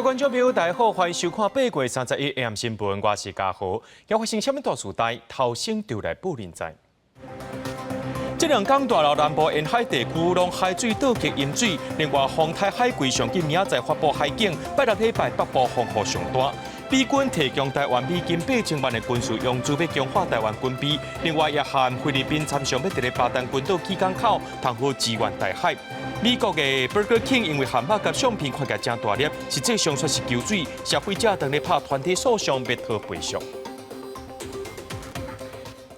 位觀眾朋友，大家好，歡迎收看8月31 AM 新聞，我是嘉豪。今發生啥物大事代，頭先就來報恁知。這兩天大樓南部沿海地區攏海水倒擊淹水，另外風颱海葵上緊明仔載發布海警，拜六禮拜北部風雨上大。美軍提供台灣美金8000萬的軍事援助，欲強化台灣軍備。另外，也和菲律賓參詳欲佇咧巴丹群島起港口，通好支援台海。美國的 Burger King 因為漢堡佮相片看起來誠大粒，實際上卻是搝水，消費者當咧拍團體訴訟，欲討賠償。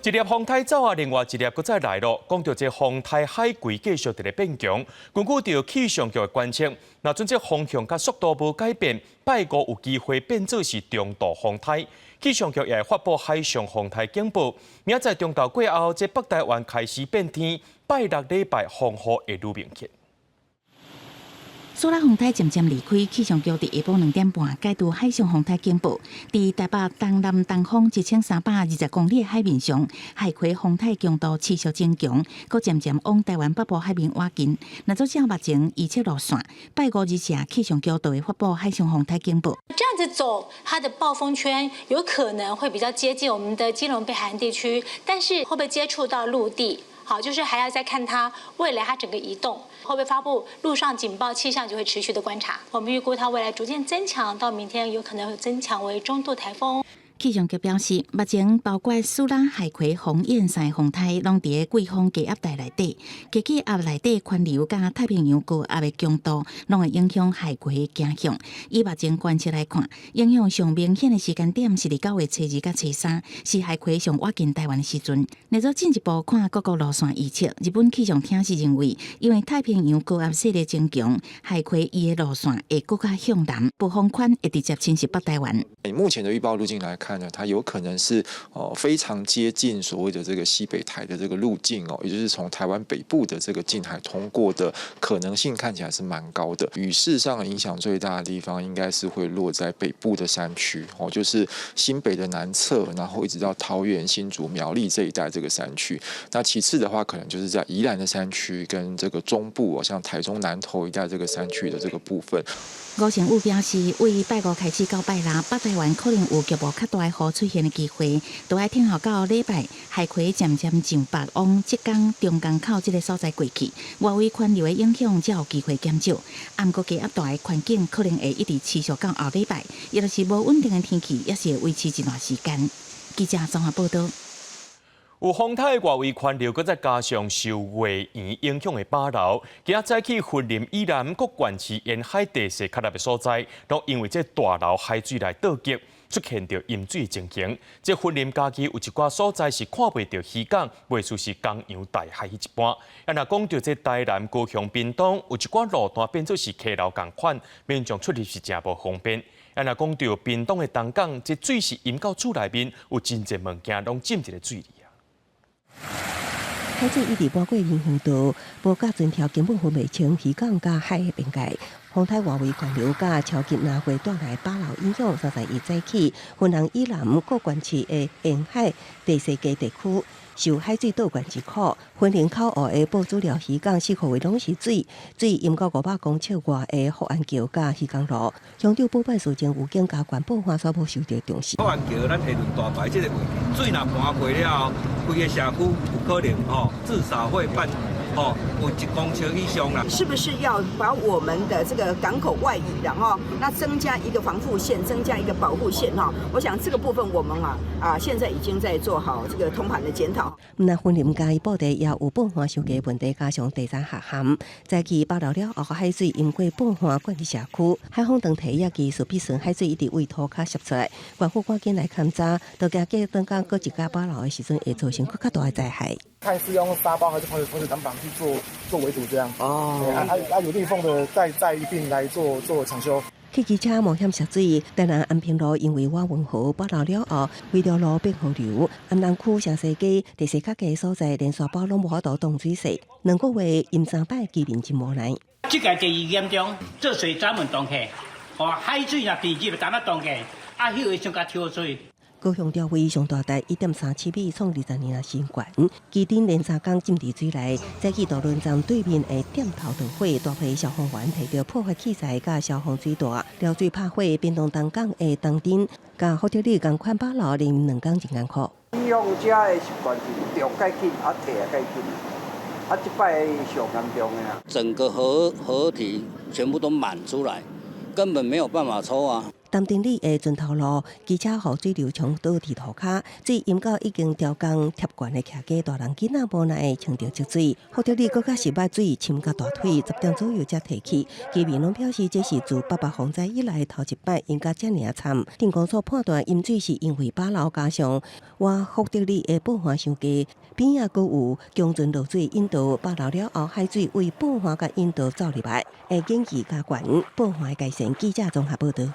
一粒風颱走啊，另外一粒閣再來囉。講著這風颱海葵繼續佇咧變強，根據著氣象局的觀測，若準這風向佮速度無改變，拜五有機會變做是中度風颱。氣象局也會發布海上風颱警報。明仔載中晝過後，這北台灣開始變天，拜六禮拜風雨會愈明顯。蘇拉風颱漸漸離開，氣象局佇下晡2點半解除海上風颱警報。佇台北東南東方1320公里的海面上，海葵風颱強度持續增強，閣漸漸往台灣北部海面倚近。若做照目前預測路線，拜五日時氣象局就會發布海上風颱警報。這樣子走，它的暴風圈有可能會比較接近我們的基隆北海岸地區，但是會不會接觸到陸地？好，就是還要再看它未來它整個移動會不會發布陸上警報，氣象就會持續的觀察。我們預估它未來逐漸增強，到明天有可能會增強為中度颱風。氣象局表示，目前包括蘇拉、海葵、紅眼三个風颱，攏佇咧季風低壓帶內底，低氣壓內底環流佮太平洋高壓的強度，攏會影響海葵的行向。以目前觀測來看，影響上明顯的時間點是佇9月初2佮初3，是海葵上倚近台灣的時陣。若做進一步看各國路線預測，日本氣象廳是認為，因為太平洋高壓勢力增強，海葵伊的路線會閣較向南，暴風圈會直接侵襲北台灣。以目前的預報路徑來看呢，它有可能是非常接近所謂的這個西北台的這個路徑哦，也就是從台灣北部的這個近海通過的可能性看起來是蠻高的。雨勢上影響最大的地方，應該是會落在北部的山區哦，就是新北的南側，然後一直到桃園、新竹、苗栗這一帶這個山區。那其次的話，可能就是在宜蘭的山區跟這個中部哦，像台中南投一帶這個山區的這個部分。吳成宇表示，對拜五開始到拜六，北台灣可能有局部較大雨出現的機會，都愛等候到禮拜，海葵漸漸上北往浙江長江口這个所在過去，外圍環流的影響才有機會減少。毋過低壓帶環境可能會一直持續到後禮拜，也就是無穩定的天氣，也是會維持一段時間。記者綜合報道。有風颱外圍環流，閣再加上受月圓影響的飽流，今仔早起雲林以南各縣市沿海地勢較立的所在，攏因為這大樓海水來倒擊，出現著淹水情形。這雲林嘉義有一寡所在是看袂著漁港，袂輸是江洋大海彼一般。啊，若講著這台南、高雄、屏東有一寡路段變做是溪流仝款，民眾出入是誠無方便。啊，若講著屏東的東港，這水是淹到厝內面，有真濟物件攏浸佇咧水裡。海水一直漫過人行道，無架船條根本分袂清漁港佮海的邊界。風颱外圍環流佮超級南迴帶來飽流影響，31早起，雲林以南各縣市的沿海地勢低地區受海水倒灌之苦。雲林口湖的報主寮漁港四箍圍攏是水，水淹到500公尺外的福安橋佮漁港路。鄉長報辦事前有警加懸報岸煞無受著重視。福安橋咱下輪大排這个位置，水若盤過了後，規个社區有可能吼，至少會半有1公尺以上啦。是不是要把我們的這個港口外移，然後那增加一個防護線，增加一個保護線哈？我想這個部分我們啊現在已經在做好這個通盤的檢討。那雲林嘉義埔地也有報岸傷低問題，加上地層下陷，早起飽流了後，海水淹過報岸灌入社區，海風長提也技術必損海水一直對塗跤瀉出來，縣府趕緊來勘查，都驚過等講閣一家飽流的時陣會造成閣較大的災害。看是用沙包還是防水擋板去做做圍堵這樣哦，啊有裂縫的再一併來做搶修。汽機車冒險涉水，台南安平路因為瓦溫河飽流了後，規條路變河流。安南區城西街地勢較低所在，連沙包攏無法度擋水勢，2個月淹三擺，居民真無奈。這个第二嚴重，做水閘門擋起，哦，海水若直接閘仔擋起，啊，彼會傷較挑水。高雄潮位上大達1.37米，創20年來新懸。旗津連三工浸佇水內，早起渡輪站對面的店頭著火，大批消防員提著破壞器材佮消防水帶，撩水拍火。屏東東港的東鎮，佮福德里仝款飽流連兩工真艱苦。以往遮的習慣是著較緊，啊退也較緊，啊這擺上嚴重的啊。整個河堤全部都滿出來，根本沒有辦法抽啊。淡丁里的圳頭路，機車予水流沖倒佇塗跤，水淹到已經調工貼懸的徛家，大人囡仔無奈會穿著積水。福德里閣較是捌水深到大腿，10點左右才退去。居民攏表示，這是自八八風災以來頭一擺淹甲遮爾慘。鎮公所判斷淹水是因為飽流加上倚福德里的泵岸傷低，邊仔閣有強陣落水引導飽流了後，海水為泵岸佮引導走入來，會建議加懸泵岸的改善。記者綜合報導。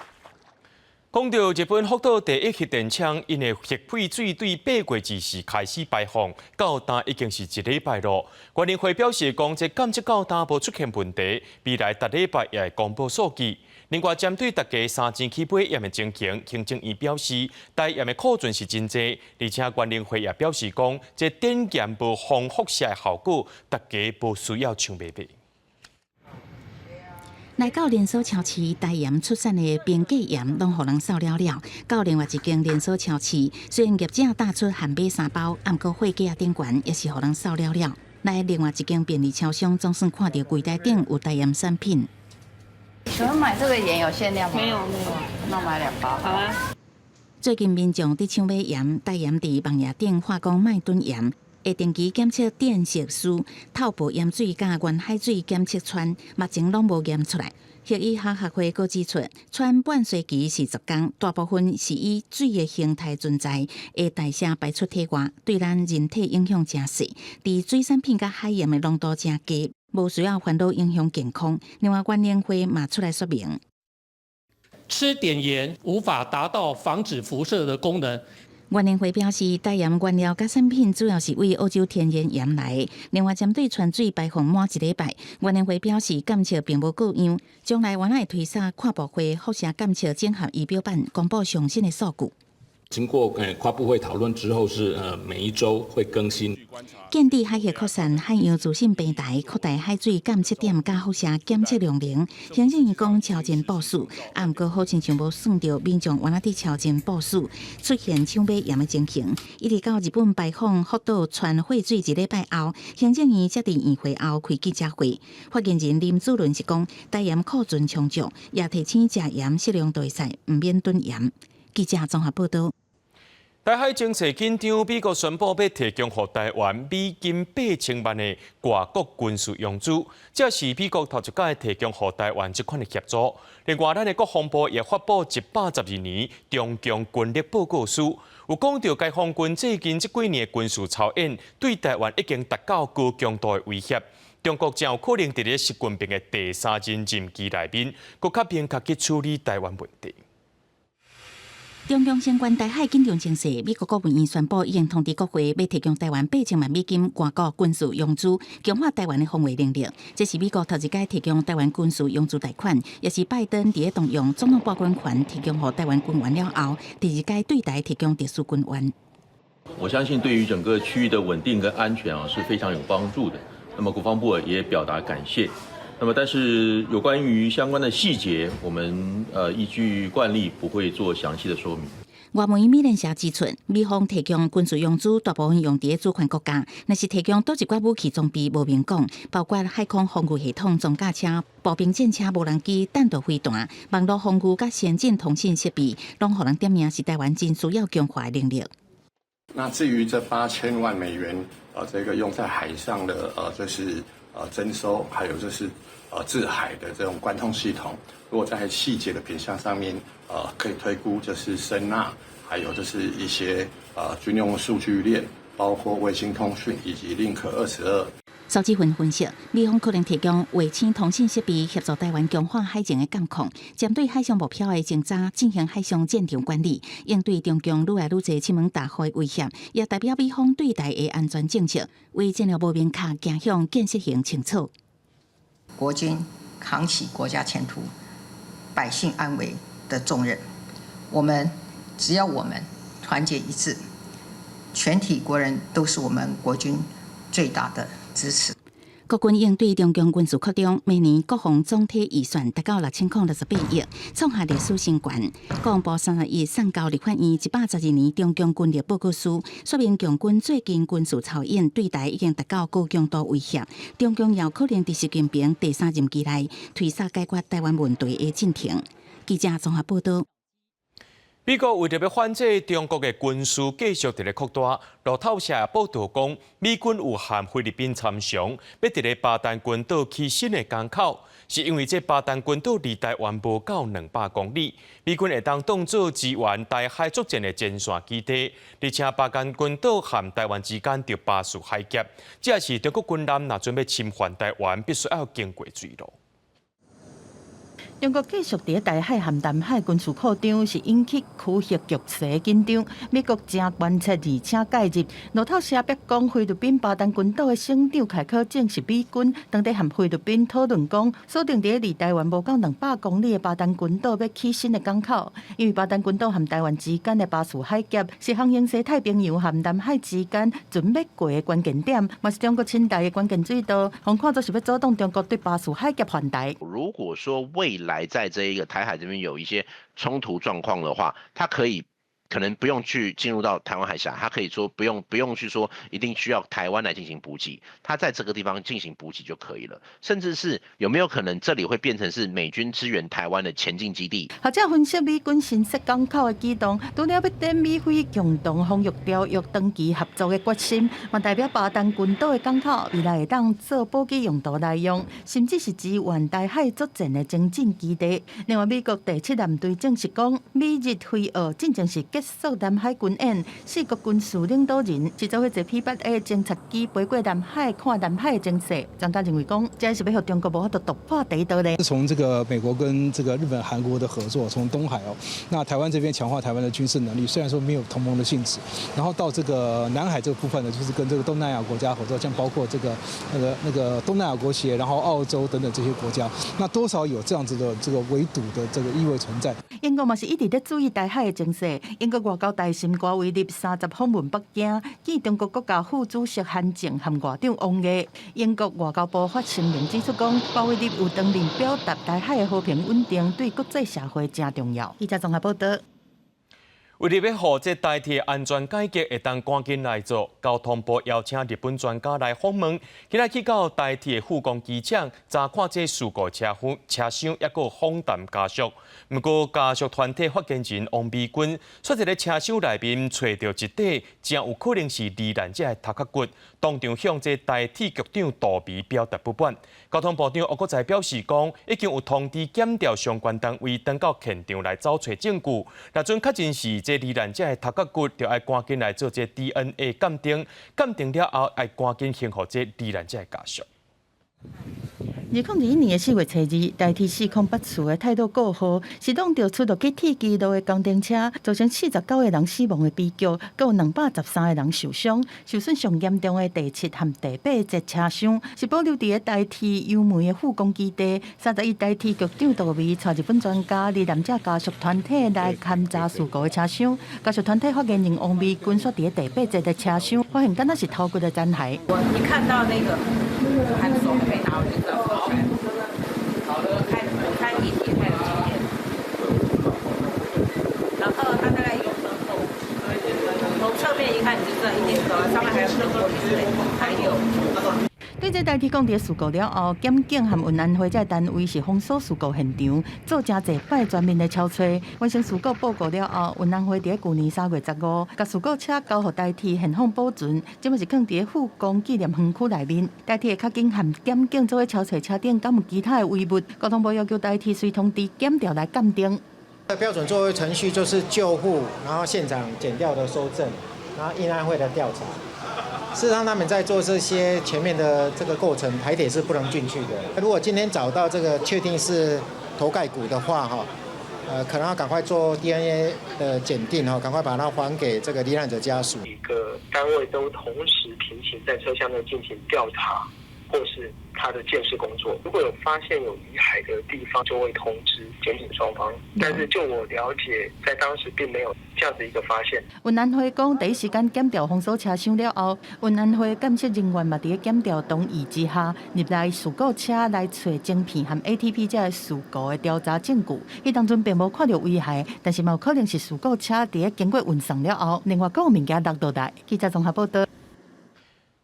講到日本福島第一核電廠，𪜶的核廢水對8月24開始排放，到今已經是一禮拜咯。原能會表示講，這監測到今無出現問題，未來逐禮拜也會公布數據。另外，針對大家三錢去買鹽的情形，行政院表示，台鹽的庫存是真濟，而且原能會也表示講，這碘鹽無防輻射的效果，大家無需要搶買買。來到連鎖超市，台鹽出產的平價鹽攏予人掃了了。到另外一間連鎖超市，雖然業者打出限買三包，毋過貨架頂懸也是予人掃了了。來另外一間便利超商，總算看著櫃台頂有台鹽產品。請問買這個鹽有限量嗎？沒有沒有，那我買兩包。好啊。最近民眾佇搶買鹽，台鹽佇網頁頂話講莫囤鹽，會定期檢測碘色素、透報鹽水佮原海水檢測氚，目前攏無驗出來。核醫學學會閣指出，氚半衰期是10工，大部分是以水的形態存在，會代謝排出體外，對咱人體影響誠細。佇水產品佮海鹽的濃度誠低，無需要煩惱影響健康。另外，原能會嘛出來說明，吃碘鹽無法達到防止輻射的功能。原能會表示，台鹽原料佮產品主要是為澳洲天然鹽來。另外，針對氚水排放滿一禮拜，原能會表示監測並無過樣，將來原來會推捒跨部會輻射監測整合儀表板，公布上新的數據。經過跨部會討論之後，是每一週會更新。建置海核擴散海洋資訊平台，擴大海水監測點佮輻射檢測量能。行政院講超前部署，啊，毋過好親像無算著民眾原來佇超前部署出現搶買鹽的情形。一直到日本排放福島氚廢水一禮拜後，行政院才佇院會後開記者會。發言人林子倫是講，台鹽庫存充足，也提醒食鹽適量就會使，毋免囤鹽。記者綜合報導。台海情勢緊張，美國宣布欲提供予台灣美金8000萬的外國軍事援助，這是美國頭一擺提供予台灣這款的協助。另外，咱的國防部也發布112年中共軍力報告書，有講著解放軍最近這幾年的軍事操演，對台灣已經達到高強度的威脅。中國誠有可能佇咧習近平的第三任任期內面，閣較明確去處理台灣問題。中共相關台海緊張情勢，美國國務院宣布已經通知國會，欲提供台灣8000萬美金外國軍事援助，強化台灣的防衛能力。這是美國頭一擺提供台灣軍事援助貸款，也是拜登佇咧動用總統撥軍權提供予台灣軍援了後，第二擺對台提供特殊軍援。我相信對於整個區域的穩定跟安全啊是非常有幫助的。那麼國防部也表達感謝。那麼，但是有關於相關的細節，我們依據慣例不會做詳細的說明。外媒美聯社指出，美方提供軍事援助大部分用佇主權國家，若是提供佗一寡武器裝備無明講，包括海空防禦系統、裝甲車、步兵戰車、無人機、彈道飛彈、網路防禦佮先進通信設備，攏予人點名是台灣真需要強化的能力。那至於這8000萬美元，這個用在海上的，就是徵收，還有就是制海的這種貫通系統，如果在細節的品項上面，可以推估就是聲納，還有就是一些軍用數據鏈，包括衛星通訊以及 Link 22。蘇志雲分析，美方可能提供衛星通信設備協助台灣強化海情的監控，針對海上目標的偵查進行海上戰場管理，應對中共愈來愈濟侵門踏戶的威脅，也代表美方對台的安全政策，為戰略無明確走向建設性清楚。國軍扛起國家前途、百姓安危的重任，我們只要我們團結一致，全體國人都是我們國軍最大的支持。國軍應對中共軍事擴張，明年國防總體預算達到6068億，創下歷史新高。國防部31送交立法院112年中共軍力報告書，說明共軍最近軍事操演對台已經達到高強度威脅，中共有可能佇習近平第三任期內推捒解決台灣問題的進程。記者綜合報道。美國為著欲反制中國的軍事繼續佇咧擴大，路透社報導講，美軍有和菲律賓參詳，欲佇咧巴丹群島起新的港口，是因為這巴丹群島離台灣無夠200公里，美軍會當當做支援台海作戰的前線基地，而且巴丹群島和台灣之間著巴士海峽，這也是中國軍艦若準備侵犯台灣，必須愛經過水路。中國繼續佇台海和南海軍事擴張，是引起區域局勢緊張。美國誠關切，而且介入。路透社報講，菲律賓巴丹群島的省長凱可證實，美軍當地和菲律賓討論講，鎖定佇離台灣無夠200公里的巴丹群島欲起新的港口，因為巴丹群島和台灣之間的巴士海峽是航行西太平洋和南海之間船欲過的關鍵點，嘛是中國侵台的關鍵水道，予看做是欲阻擋中國對巴士海峽犯台。如果說未來在這一個台海這邊有一些衝突狀況的話，它可以可能不用去進入到台灣海峽，它可以說不用去說一定需要台灣來進行補給，它在這個地方進行補給就可以了。甚至是有沒有可能這裡會變成是美軍支援台灣的前進基地？學者分析美軍新設港口的舉動，除了欲展美菲共同防禦條約長期合作的決心，嘛代表巴丹群島的港口未來會當做補給用途來用，甚至是支援台海作戰的前進基地。另外，美國第七艦隊證實講，美日菲澳進前是結束南海軍演，四國軍事領導人是做伙坐 P-8A 偵察機飛過南海看南海的情勢。專家認為講，這是欲予中國無法度突破第一道咧。從這個美國跟這個日本、韓國的合作，從東海哦，那台灣這邊強化台灣的軍事能力，雖然說沒有同盟的性質，然後到這個南海這個部分呢，就是跟這個東南亞國家合作，像包括這個那個東南亞國協，然後澳洲等等這些國家，那多少有這樣子的這個圍堵的這個意味存在。英國嘛是一直咧注意台海的情勢。英國外交大臣戈維立30訪問北京，見中國國家副主席韓正和外長王毅。英國外交部發聲明指出講，戈維立有當面表達台海的和平穩定對國際社會誠重要。記者綜合報導。為著欲予這台鐵安全改革會當趕緊來做，交通部邀請日本專家來訪問，今仔去到台鐵的富岡機廠查看這事故車廂、車廂抑閣訪談家屬。毋過家屬團體發言人王美君說，佇咧車廂內面揣著一塊，誠有可能是罹難者的頭殼骨，當場向這台鐵局長杜梅表達不滿。交通部長吳國才表示講，已經有通知檢調相關單位，轉到現場來找揣證據。若準確認是這罹難者的頭殼骨，就愛趕緊來做這 DNA 鑑定，鑑定了後，愛趕緊還予這罹難者的家屬。2021年的4月初2，台鐵408次的太魯閣號是挵著出落去鐵支路的工程車，造成49個人死亡的悲劇，閣有213個人受傷。受損上嚴重的第七和第八節車廂是保留佇咧台鐵油門的富岡基地。31台鐵局長杜梅帶日本專家、罹難者家屬團體來勘查事故的車廂。家屬團體發言人王美君煞佇咧第八節的車廂，發現敢若是頭骨的殘骸。我一看到那個還手還沒拿，我就知道。好了，看我看遺體太有經驗，然後他大概一公分厚，從側面一看你就知道一定是，上面還有玻璃碎，還有。對這台鐵講，佇事故了後，檢警和運安會這單位是封鎖事故現場，做誠濟擺全面的搜查。完成事故報告了後，運安會佇舊年3月15，共事故車交予台鐵現放保存，這馬是囥佇富岡紀念園區內面。台鐵會較緊和檢警做伙搜查車頂，敢有其他的遺物？交通部要求台鐵隨通知檢調來鑑定。標準作業程序就是救護，然後現場檢調的搜證，然後運安會的調查。事實上，他們在做這些前面的這個過程，台鐵是不能進去的。如果今天找到這個確定是頭蓋骨的話，哈，可能要趕快做 DNA 的檢定，哈，趕快把它還給這個罹難者家屬。幾個單位都同時平行在車廂內進行調查，或是他的鑑識工作。如果有發現有遺骸的地方，就會通知檢警雙方。但是就我了解，在當時並沒有這樣子一個發現。運安會講，第一時間檢調封鎖車廂了後，運安會鑑識人員嘛佇咧檢調同意之下，入來事故車來揣晶片和 ATP 這个事故的調查證據。彼當陣並無看著遺骸，但是嘛有可能是事故車佇咧經過運送了後，另外閣有物件落落來。記者綜合報導。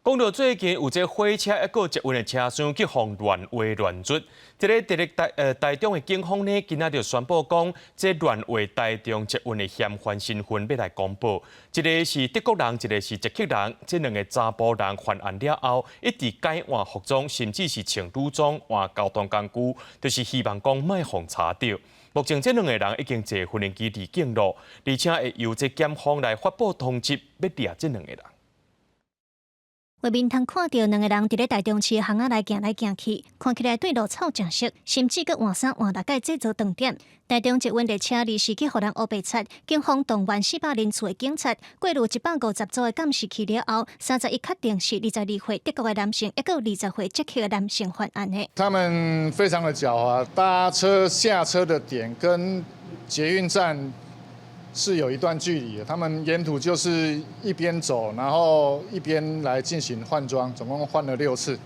講到最近有這火車抑閣捷運的車廂去予亂畫亂捽，這个佇咧台中的警方呢，今仔就宣布講，這亂畫台中捷運的嫌犯身份欲來公布。一个是德國人，一个是捷克人，這兩个查埔人犯案了後，一直改換服裝，甚至是穿女裝換交通工具，就是希望講莫予查著。目前這兩个人已經坐無人機離境囉，而且會由這檢方來發布通緝，欲掠這兩个人。畫面通看著兩个人佇咧台中市巷仔內行來行去，看起來對路草誠熟，甚至閣換衫換六擺製造長點。台中捷運列車臨時去予人烏白漆，警方動員400人次的警察，過濾150組的監視器了後，31確定是22歲德國的男性，抑閣20歲捷克的男性犯案的。他們非常的狡猾，搭車下車的點跟捷運站是有一段距離的，他們沿途就是一邊走，然後一邊來進行換裝，總共換了6次。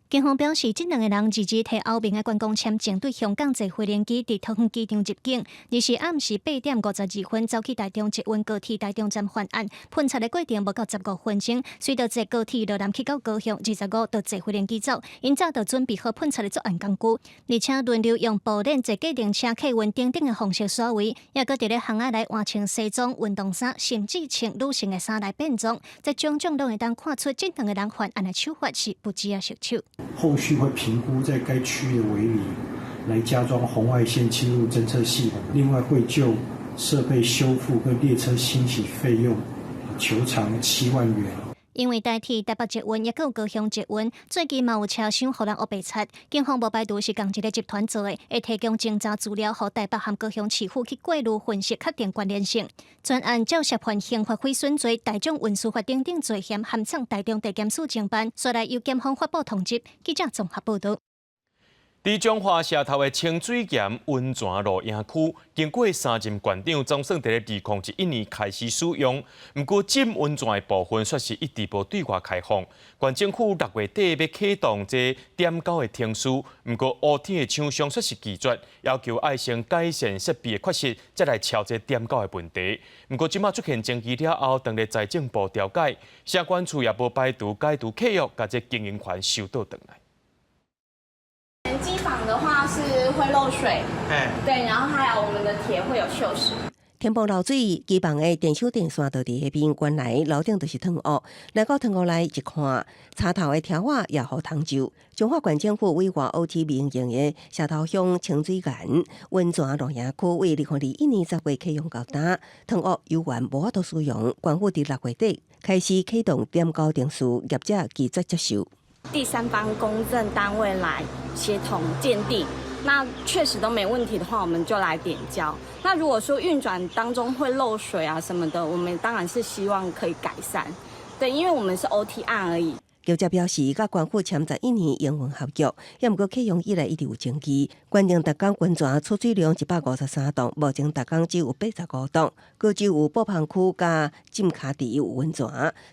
警方表示，這兩个人二二提歐盟的觀光簽證對香港坐飛機佇桃園機場入境，24暗時8點52分走去台中捷運高鐵台中站犯案，噴漆的過程無夠15分鐘，隨著坐高鐵落南去到高雄，25就坐飛機走，𪜶早就準備好噴漆的作案工具，而且輪流用布鏈坐計程車客運頂頂的紅色刷圍，抑閣佇咧巷仔內換穿西裝、運動衫，甚至穿女性的衫來變裝，這種種攏會當看出這兩个人犯案的手法是不止仔熟手。後續會評估在該區的圍籬來加裝紅外線侵入偵測系統，另外會就設備修復跟列車清洗費用求償7萬元。因為台鐵、台北捷運抑閣有高雄捷運，最近嘛有車廂予人烏白漆，警方無排除是仝一个集團做的，會提供偵查資料予台北和高雄市府去過濾分析，確定關聯性。全案照涉犯刑法毀損罪、大眾運輸法等等罪嫌，函送台中地檢署偵辦，煞來由檢方發布通緝。記者綜合報導。佇彰化社頭的清水岩溫泉露營區，經過三任縣長，總算佇咧2011年開始使用。毋過浸溫泉的部分卻是一直無對外開放。縣政府6月底欲啟動這點交的程序，毋過烏鐵的廠商卻是拒絕，要求愛先改善設備的缺失，才來敲這點交的問題。毋過這馬出現爭議了後，當咧財政部調解，社管處也無排除解除契約，共這經營權收倒轉來。機房的話是會漏水，對，然後還有我們的鐵會有鏽蝕。天棚漏水，機房的電手電線就佇彼邊，原來樓頂就是褪屋。來到褪屋內一看，插頭的條仔也予蟲蛀。彰化縣政府委託 OT 民營的社頭鄉清水岩溫泉露營區，為2021年10月啟用到今，褪屋猶原無法度使用。縣府佇6月底開始啟動點交程序，業者拒絕接受。第三方公證單位來協同鑑定，那確實都沒問題的話，我們就來點交。那如果說運轉當中會漏水啊什麼的，我們當然是希望可以改善。對，因為我們是 OT 案而已。業者表示，佮縣府簽11年營運合約，也毋過啟用以來一直有爭議。原定逐工溫泉儲水量153噸，目前逐工只有85噸。閣只有布棚區佮浸跤池有溫泉，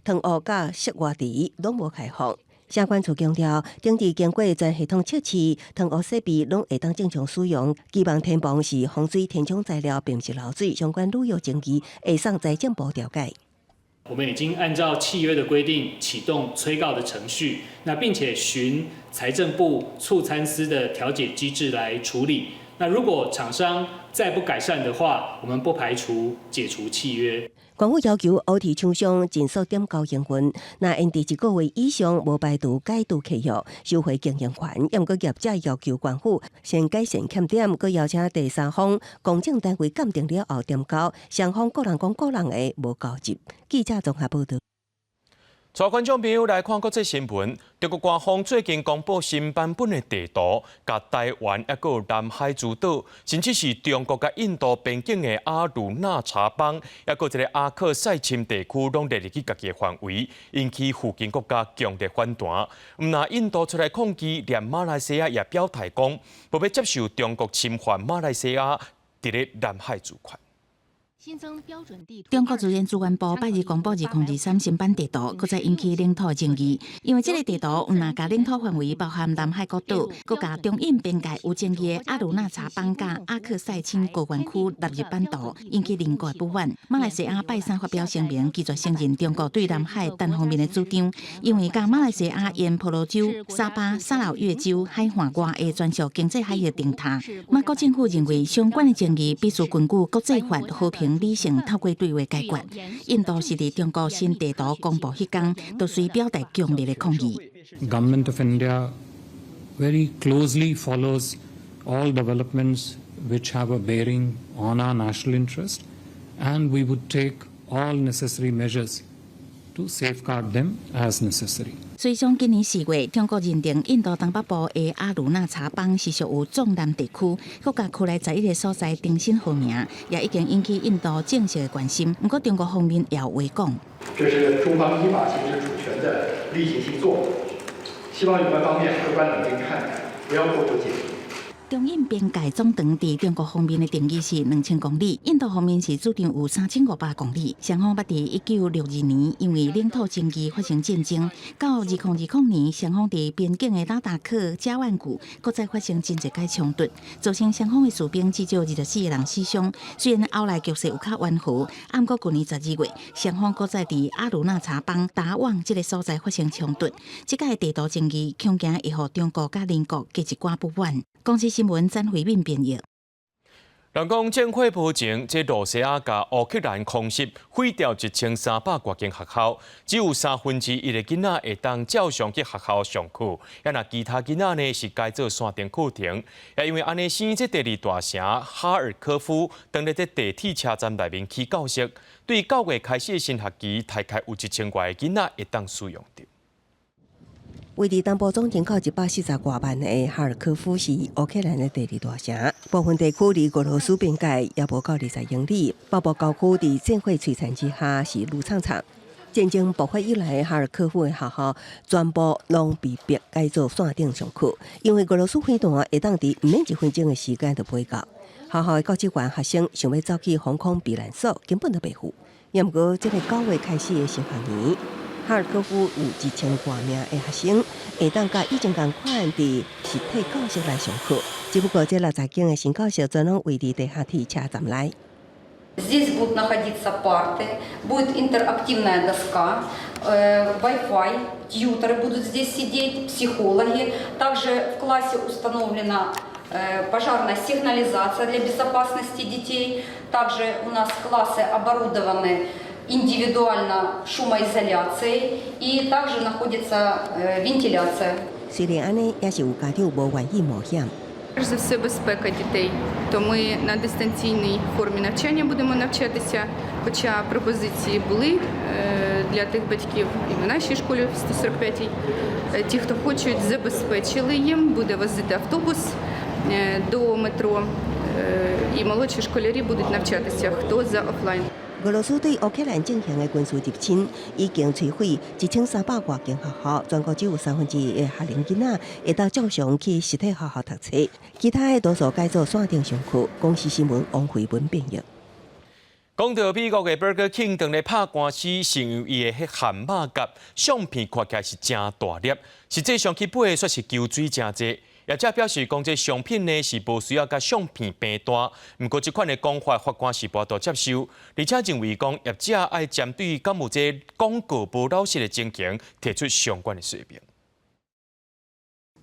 湯屋佮室外池攏無開放。社管處強調，頂置經過全系統測試，湯屋設備攏會當正常使用。機房天棚是防水填充材料，並毋是漏水。相關旅遊爭議會送財政部調解。我們已經按照契約的規定啟動催告的程序，那並且循財政部促參司的調解機制來處理。那如果廠商再不改善的話，我們不排除解除契約。縣府要求烏鐵廠商盡速點交營運，若延遲一個月以上，無排除解除契約、收回經營權。毋過業者要求縣府先改善欠點，閣邀請第三方公證單位鑑定了後點交，雙方各人講各人的，無交集。記者綜合報導。帶觀眾朋友來看國際新聞，中國官方最近公布新版本的地圖，共台灣抑閣南海諸島，甚至是中國佮印度邊境的阿魯納查邦，抑閣這个阿克賽欽地區，攏列入去家己的範圍，引起附近國家強烈反彈。毋但印度出來抗議，連馬來西亞也表態講，無欲接受中國侵犯馬來西亞佇咧南海主權。中國自然資源部拜二公布2023新版地圖，閣再引起領土爭議。因為這个地圖毋但共領土範圍包含南海各島，閣共中印邊界有爭議的阿魯納查邦佮阿克賽欽高原區納入版圖，引起鄰國的不滿。馬來西亞拜三發表聲明，拒絕承認中國對南海單方面的主張，因為共馬來西亞沿婆羅洲、沙巴、沙勞越州海岸外的專屬經濟海域頂塔。馬國政府認為相關的爭議必須根據國際法和平理性透過對話解決。印度是佇中國新地圖公布彼工，就隨表達強烈的抗議。 Government of India very closely follows all developments which have a bearing on our national interest, and we would take all necessary measures to safeguard them as necessary. 隨上今年4月，中國認定印度東北部的阿魯納查邦是屬於壯南地區，閣共區內11个所在重新號名，也已經引起印度正式的關心。毋過中國方面也有話講。這是中方依法行使主權的例行性做法，希望有關方面客觀冷靜看待，不要過度解讀。中印邊界總長佇中國方面的定義是2000公里，印度方面是主張有3500公里。雙方捌佇1962年因為領土爭議發生戰爭，到2020年雙方佇邊境的拉達克加萬谷閣再發生真濟擺衝突，造成雙方的士兵至少24個人死傷。雖然後來局勢有較緩和，毋過舊年12月，雙方閣再佇阿魯納查邦達旺這个所在發生衝突。這擺地圖爭議恐驚會予中國佮鄰國加一寡不滿。公視新聞詹惠敏編譯。人講戰火無情，這羅西亞共烏克蘭空襲，毀掉1300外間學校，只有1/3的囡仔會當照常去學校上課，啊若其他囡仔呢是改做線頂課程。也因為按呢，生這第二大城哈爾科夫，當咧佇地鐵車站內面起教室，對9月開始的新學期，大概有1000外个囡仔會當使用著。位佇東部總人口140外萬的哈爾科夫是烏克蘭的第二大城，部分地區離俄羅斯邊界也無夠20英里。北部郊區佇戰火摧殘之下是愈慘慘。戰爭爆發以來，哈爾科夫的學校全部攏被迫改做線頂上課，因為俄羅斯飛彈會當佇毋免1分鐘的時間就飛到。學校的教職員學生想欲走去防空避難所，根本都袂赴。毋過，這个9月開始的新學年，哈爾科夫有1000外名的學生會當佮以前仝款佇實體教室來上課，只不過這60間的新教室全攏位佇地下鐵車站內。 Здесь будут находиться парты, будет интерактивная доска, Wi-Fi, тьюторы будут здесь сидеть, психологи. Также в классе установлена пожарная сигнализация для безопасности детей. Также у нас классы оборудованы индивидуально шумоизоляцией и также находится вентиляция. 雖然按呢，也是有家長無願意冒險。 Перш за все, безпека дітей. То ми на дистанційній формі навчання будемо навчатися, хоча пропозиції були для тих батьків і в нашій школі в 145-й. Ті, хто хочуть, забезпечили їм, буде возити автобус до метро, і молодші школярі будуть навчатися, хто за офлайн. 俄羅斯對烏克蘭進行的軍事入侵，已經摧毀1300外間學校，全國只有1/3的學齡囡仔會當照常去實體學校讀冊，其他的多數改做線頂上課。公視新聞王慧文編譯。講到美國的 Burger King 當咧拍官司，是因為伊的彼漢堡夾相片看起來是誠大粒，實際上去買的卻是球水誠濟。業者表示講，這商品呢是無需要共相片平大，毋過這款的講法，法官是無法度接受，而且認為講業者愛針對敢有這廣告無老實的情形，提出相關的說明。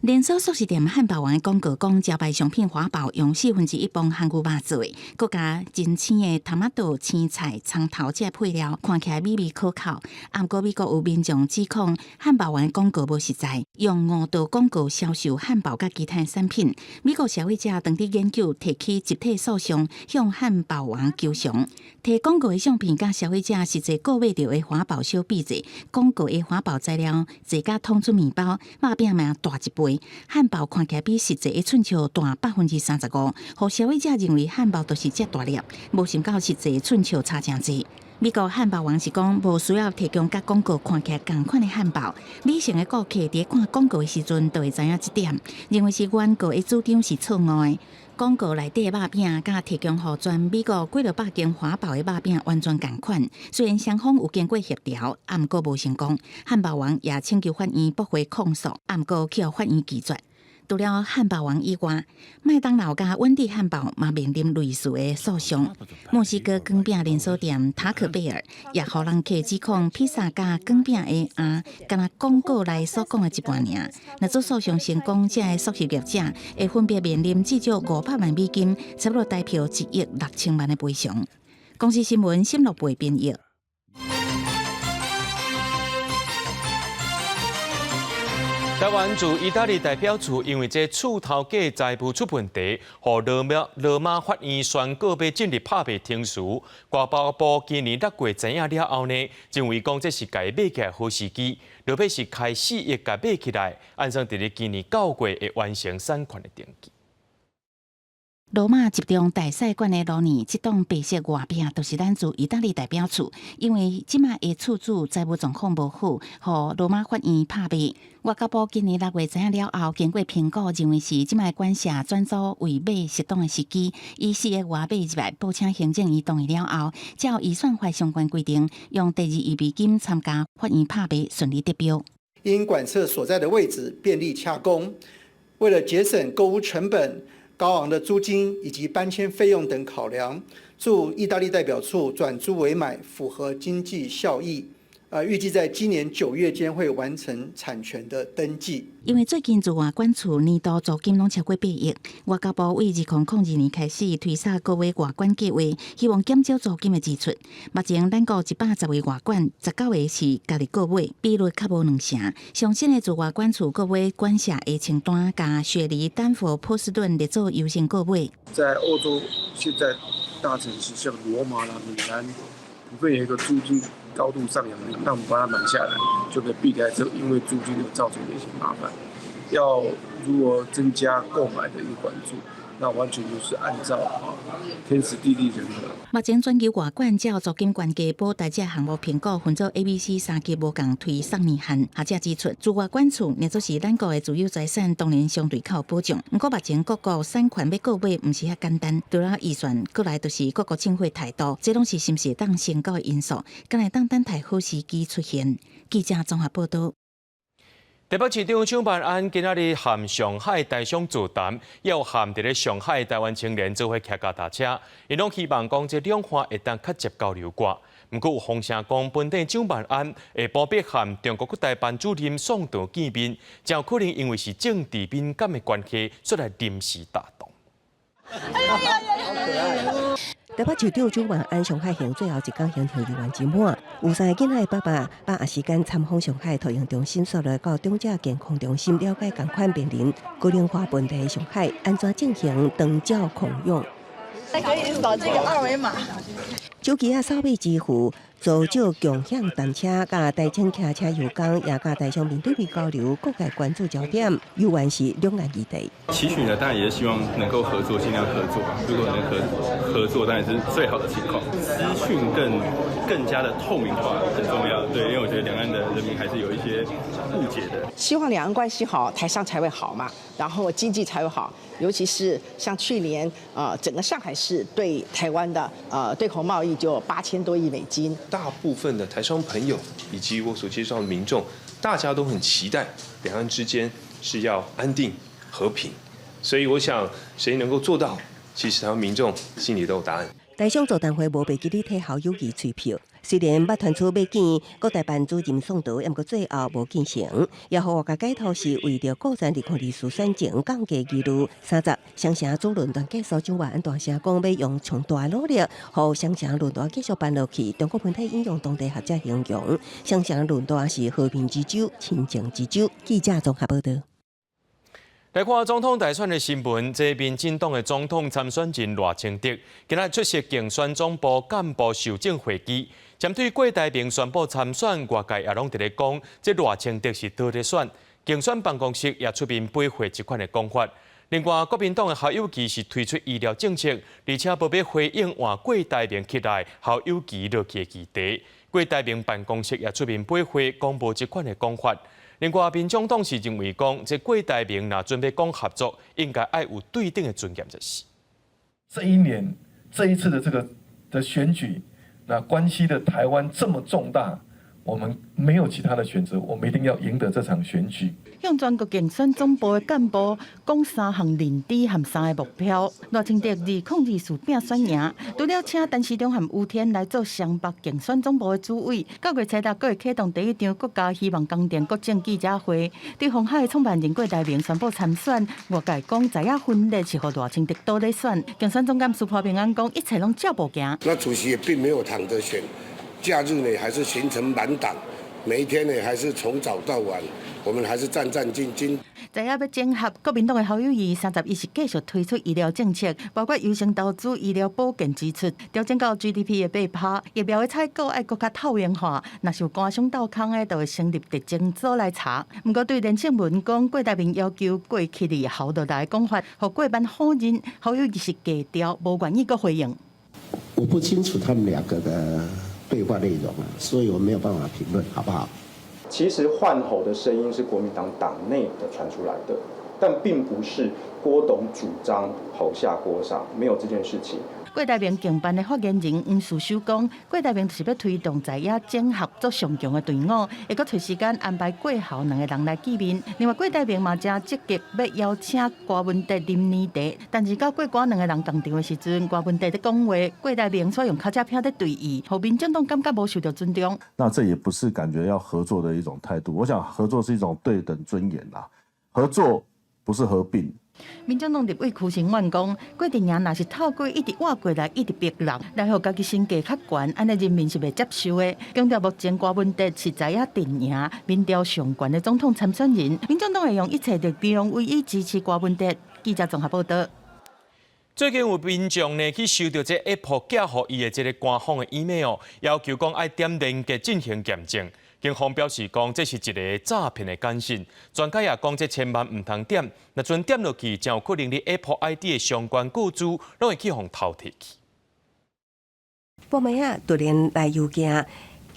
連鎖速食店漢堡王的廣告講，招牌商品華堡用1/4磅番牛肉做的，閣加真鮮的토マト、青菜、蔥頭這配料，看起來美味可口。毋過美國有民眾指控漢堡王的廣告無實在，用誤導廣告銷售漢堡佮其他產品。美國消費者當佇研究提起集體訴訟，向漢堡王求償。提廣告的相片佮消費者實際購買著的華堡相比者，廣告的華堡材料製甲通出麵包，肉餅嘛大一倍。漢堡看起來比實際的寸尺大35%，予消費者認為漢堡就是遮大粒，無想到實際寸尺差誠濟。美國漢堡王是講無需要提供佮廣告看起來仝款的漢堡，理性的顧客佇看廣告的時陣就會知影這點，認為是原告的主張是錯誤的。廣告內底的肉餅佮提供予全美國幾落百間華堡的肉餅完全仝款，雖然雙方有經過協調，毋過無成功。漢堡王也請求法院駁回控訴，毋過去予法院拒絕。除了漢堡王以外，麥當勞佮溫蒂漢堡嘛面臨類似的訴訟。墨西哥卷餅連鎖店塔可貝爾也予人客指控披薩佮卷餅的餡，敢若廣告內所講的一半爾。若做訴訟成功，這个速食業者會分別面臨至少500萬美金，差不多台票1億6千萬的賠償。公視新聞沈樂貝編譯。台灣駐意大利代表處因為這厝頭價財務出問題，予羅馬法院宣告欲進入拍賣程序。外交部今年6月知影了後呢，認為講這是共買起來好時機，落尾是開4億共買起來，按算佇咧今年9月會完成產權的登記。羅馬集中大使館的樓內，這棟白色外壁就是咱駐意大利代表處。因為這馬的厝主財務狀況無好，予羅馬法院拍賣。外交部今年6月知影了後，經過評估，認為是這馬館舍轉租為買適當的時機，以4億外買入來，報請行政院同意了後，照預算法相關規定，用第二預備金參加法院拍賣，順利得標。因館舍所在的位置便利洽公，為了節省購屋成本、高昂的租金以及搬遷費用等考量，駐意大利代表處轉租為買，符合經濟效益。預計在今年9月間會完成產權的登記。因為最近駐外館處年度租金攏超過8億，外交部為2002年開始推捒購買外館計劃，希望減少租金的支出。目前咱國110位外館，19個是家己購買，比率較無2成。上新的駐外館處購買館舍的清單，佮雪梨、丹佛、波士頓列做優先購買。在歐洲，現在大城市像羅馬啦、米蘭，普遍有一個租金高度上揚，那我們把它買下來，就可以避開這因為租金而造成的一些麻煩。要如果增加購買的一個關注，那完全就是按照天時地利人和。目前全球外館照租金懸價保台這項目評估分做 A、B、C 三級無仝推送年限。學者指出，駐外館處若做是咱國的自有財產，當然相對較有保障。毋過目前各國產權欲購買毋是遐簡單，除了預算，過來就是各國政府態度，這攏是是毋是會當成交的因素，敢會當等待好時機出現。記者綜合報道。台北市長蔣萬安今仔日和上海台商座談，也有和佇咧上海台灣青年做伙騎腳踏車，𪜶攏希望講這兩岸會當較捷交流掛。毋過有風聲講，本底蔣萬安下晡欲和中國國台辦主任宋濤見面，誠有可能因為是政治敏感的關係，煞來臨時打動。台北市長蔣萬安上海行最後一工行程猶原真滿，有三个囡仔的爸爸把握時間參訪上海托嬰中心，煞來到長者健康中心了解仝款面臨高齡化問題的上海按怎進行長照控養。可以掃這個二維碼。手機仔掃碼支付，租借共享單車，佮台青騎車遊港，也佮台商面對面交流，各界關注焦點，猶原是兩岸議題。期許呢，當然也是希望能夠合作，盡量合作。如果能合作，當然是最好的情況。資訊更加的透明化很重要，對，因為我覺得兩岸的人民還是有一些誤解的。希望兩岸關係好，台商才會好嘛，然後經濟才會好。尤其是像去年，整個上海市對台灣的對口貿易就8000多億美金。大部分的台商朋友以及我所接觸到的民眾，大家都很期待兩岸之間是要安定和平，所以我想誰能夠做到，其實台灣民眾心裡都有答案。台商座談會無袂記得替侯友宜催票。雖然捌傳出欲見國台辦主任宋濤，毋過最後無見成，也予外界解讀是為著顧全2024選情降低疑慮。30雙城主論壇結束，蔣萬安大聲講欲用上大努力，予雙城論壇繼續辦落去。中國媒體引用當地學者形容，雙城論壇是和平之舟、親情之舟。記者綜合報導。來看總統大選的新聞，這民進黨的總統參選人賴清德今仔出席競選總部幹部受證會議，針對郭台銘宣布參選，外界也攏佇咧講，這賴清德是倒咧選，競選辦公室也出面駁回這款的講法。另外，國民黨的侯友宜是推出醫療政策，而且無欲回應換郭台銘起來侯友宜落去的議題。郭台銘辦公室也出面駁回，講無這款的講法。另外，民眾黨是認為講，這郭台銘若準備講合作，應該愛有對等的尊嚴才是。這一年，這一次的這個的選舉，那關係的台灣這麼重大，我們沒有其他的選擇，我們一定要贏得這場選舉。向全國競選總部的幹部講三項認知和三个目標。賴清德2024拼選贏，除了請陳時中和吳天來做雙北競選總部的主委，9月初六閣會啟動第一場國家希望工程國政記者會。對鴻海創辦人郭台銘宣布參選，外界講在野分裂是予賴清德倒咧選。競選總監蘇破平安講，一切攏照步行。那主席也並沒有躺着選，假日呢還是行程滿檔，每一天呢還是從早到晚，我們還是戰戰兢兢。在野欲整合國民黨的侯友宜，31是繼續推出醫療政策，包括優先投資醫療保健支出，調整到 GDP 的8%，疫苗的採購愛閣較透明化。若是有官商鬥空的，就會成立特偵組來查。毋過對連勝文講，郭台銘要求郭起來侯落來講法，予郭辦否認，侯友宜是低調，無願意閣回應。我不清楚他們兩個的對話內容啊，所以我沒有辦法評論，好不好？其實換侯的聲音是國民黨黨內的傳出來的，但並不是郭董主張侯下郭上，沒有這件事情。郭台銘競辦的發言人黃士修講，郭台銘就是欲推動在野整合做上強的隊伍，會閣揣時間安排郭侯兩個人來見面。另外，郭台銘嘛誠積極欲邀請柯文哲啉奶茶，但是到郭柯兩個人仝場的時陣，柯文哲佇講話，郭台銘煞用尻脊骿咧對伊，予民進黨感覺無受著尊重。那這也不是感覺要合作的一種態度。我想合作是一種對等尊嚴啦，合作不是合併。民進黨立委柯興萬講，郭陣營若是透過一直倚過來，一直逼人，來予家己身價較懸，按呢人民是袂接受的。強調目前柯文哲是在野陣營民調上懸的總統參選人，民進黨會用一切力量唯一支持柯文哲。記者綜合報導。最近有民眾呢去收著這 Apple 寄予伊的這个官方的 email，要求講愛點連結進行驗證。警方表示講，這是一个詐騙的簡訊。專家也講，這千萬毋通點，若陣點落去，真有可能你 Apple ID 的相關個資攏會去予偷提去。半暝仔突然來郵件，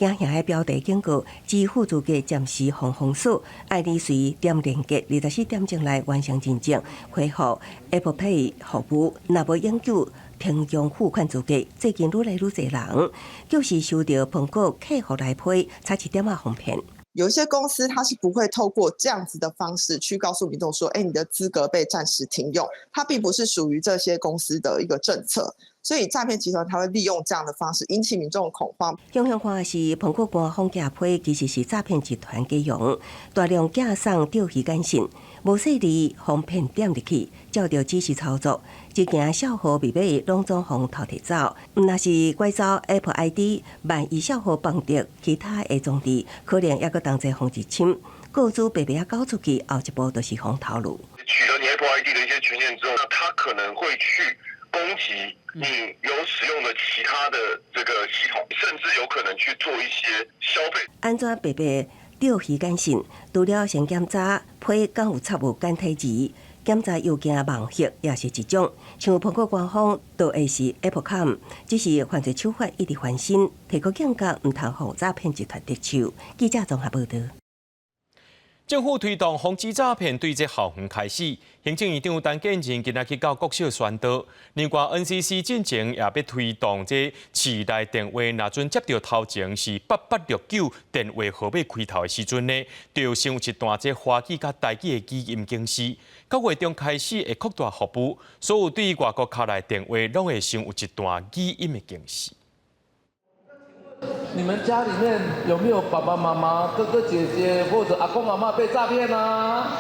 驚嚇的標題警告：支付資格暫時予封鎖，愛你隨點連結，24點鐘內完成認證，恢復 Apple Pay 服務。若無永久停用付款資格。最近愈來愈濟人，就是收著蘋果客服來批，差一點仔予騙。有一些公司，它是不會透過這樣子的方式去告訴民眾說，欸，你的資格被暫時停用，它並不是屬於這些公司的一個政策。所以詐騙集團他會利用這樣的方式引起民眾恐慌。向向看是蘋果官方寄批，其實是詐騙集團利用大量寄送釣魚簡訊，無細膩予騙點入去，照著指示操作，一行帳號密碼攏總予偷提走。毋若是拐走 Apple ID，萬一帳號綁著其他的裝置，可能猶閣同齊予入侵。個資白白仔交出去，後一步就是予偷路。取得你 Apple ID 的一些權限之後，那他可能會去攻擊你有使用的其他的這個系統，甚至有可能去做一些消費。按怎白白釣魚簡訊？除了先檢查批敢有插有簡體字，檢查郵件網頁也是一種。像蘋果官方都會是 Apple.com，只是犯罪手法一直翻新，提高警覺，毋通予詐騙集團得手。記者綜合報導。政府推動防止詐騙，對這校園開始，行政院長陳建仁今仔去到國小宣導。另外，NCC 進前也欲推動這市內電話，若陣接著頭前是8869電話號碼開頭的時陣呢，就先有一段這華語佮台語的語音警示。9月中開始會擴大服務，所有對外國敲來電話，攏會先有一段語音的警示。你們家裡面有沒有爸爸媽媽、哥哥姐姐或者阿公阿嬤被詐騙啊？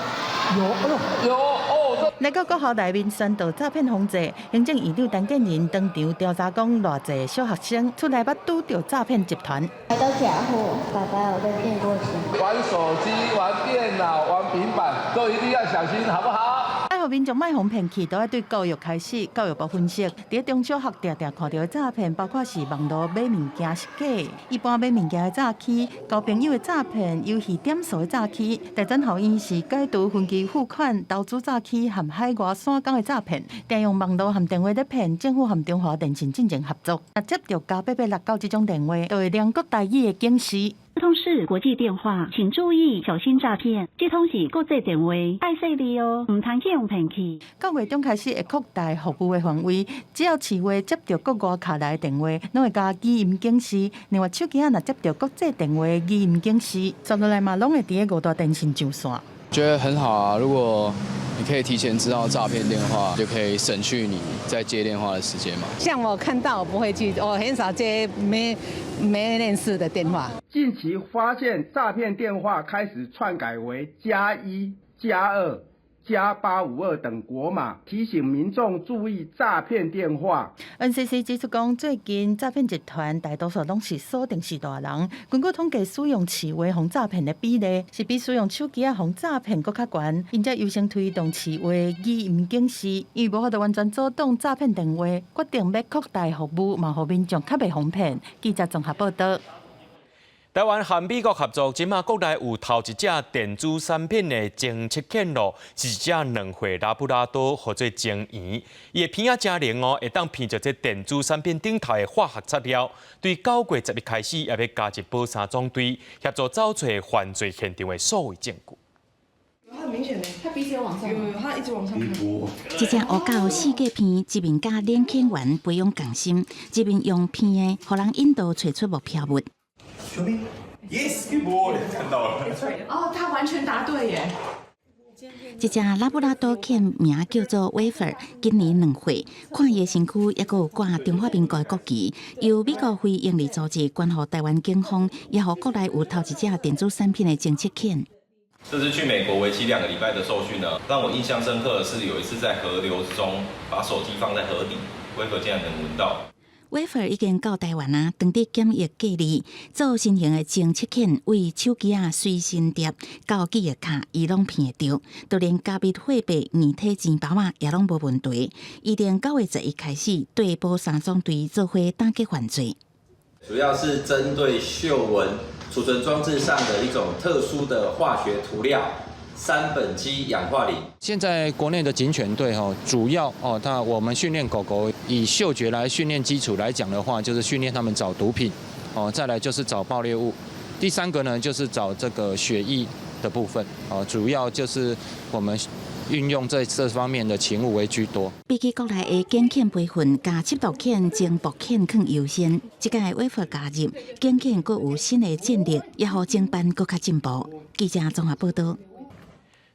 有，有哦。來到國校內面宣導詐騙防制，行政院長陳建仁當場調查講，偌濟小學生出來捌拄著詐騙集團。都假貨，爸爸有被騙過錢。玩手機、玩電腦、玩平板，都一定要小心，好不好？愛予民眾莫予騙去，都愛對教育開始。教育部分析，佇中小學定定看著的詐騙，包括是網路買物件是假，一般買物件的詐欺，交朋友的詐騙，遊戲點數的詐欺。大專校院是解除分期付款、投資詐欺和海外散工的詐騙，定用網路和電話咧騙，政府和中華電信進行合作。若接著+886這種電話，就會念國台語的警示。這通是國際電話，請注意小心詐騙。這通是國際電話，愛細膩哦，毋通去予騙去。9月中開始會擴大服務的範圍，只要市話接著國外敲來的電話，攏會共語音警示。另外，手機仔若接著國際電話語音警示，紲落來嘛攏會佇个五大電信上線。覺得很好啊！如果你可以提前知道詐騙電話，就可以省去你在接電話的時間嘛。像我看到我不會去，我很少接沒認識的電話。近期發現詐騙電話開始篡改為+1、+2、+852等國碼，提醒民眾注意詐騙電話。 NCC 指出講，最近詐騙集團大多數攏是鎖定是大人。根據統計，使用市話予詐騙的比例是比使用手機仔予詐騙閣較懸。𪜶才優先推動市話語音警示，因為無法度完全阻擋詐騙電話，決定欲擴大服務，嘛予民眾較袂予騙。記者綜合報道。台灣和美國合作，這馬國內有頭一隻電子產品的偵測犬咯，是一隻2歲拉布拉多，號做精圓。伊的鼻仔誠靈哦，會當鼻著這電子產品頂頭的化學材料。對9月11開始，也欲加入保三總隊，協助找揣犯罪現場的數位證據。很明顯的，他鼻子有往上，有，他一直往上。這隻烏狗四界鼻，一面佮獵犬員培養共心，一面用鼻的，予人引導揣出目標物。 Yes, good boy，看到了。哦，他完全答對耶。這隻拉布拉多犬名叫做威弗，今年2歲，看伊的身軀猶閣有掛中華民國的國旗，由美國非營利組織捐予台灣警方，也予國內有頭一隻電子產品的偵測犬。這次去美國為期2個禮拜的受訓呢，讓我印象深刻的是有一次在河流中把手機放在河底，威弗竟然能聞到。威弗已經到台灣啊，當地檢疫隔離，做新型的偵測犬，為手機仔隨身碟到記憶卡，伊攏鼻會著，就連加密貨幣硬體錢包仔也攏無問題。預定9月11開始對保三總隊做伙打擊犯罪。主要是針對嗅聞儲存裝置上的一種特殊的化學塗料。三苯基氧化磷。現在國內的警犬隊哈，主要哦，那我們訓練狗狗以嗅覺來訓練基礎來講的話，就是訓練他們找毒品，哦，再來就是找爆裂物，第三個呢就是找這個血液的部分，哦，主要就是我們運用這方面的勤務為居多。比起國內的警犬培訓，共緝毒犬、偵爆犬更優先。這屆威弗加入，警犬閣有新的戰力，也予偵辦閣較進步。記者綜合報道。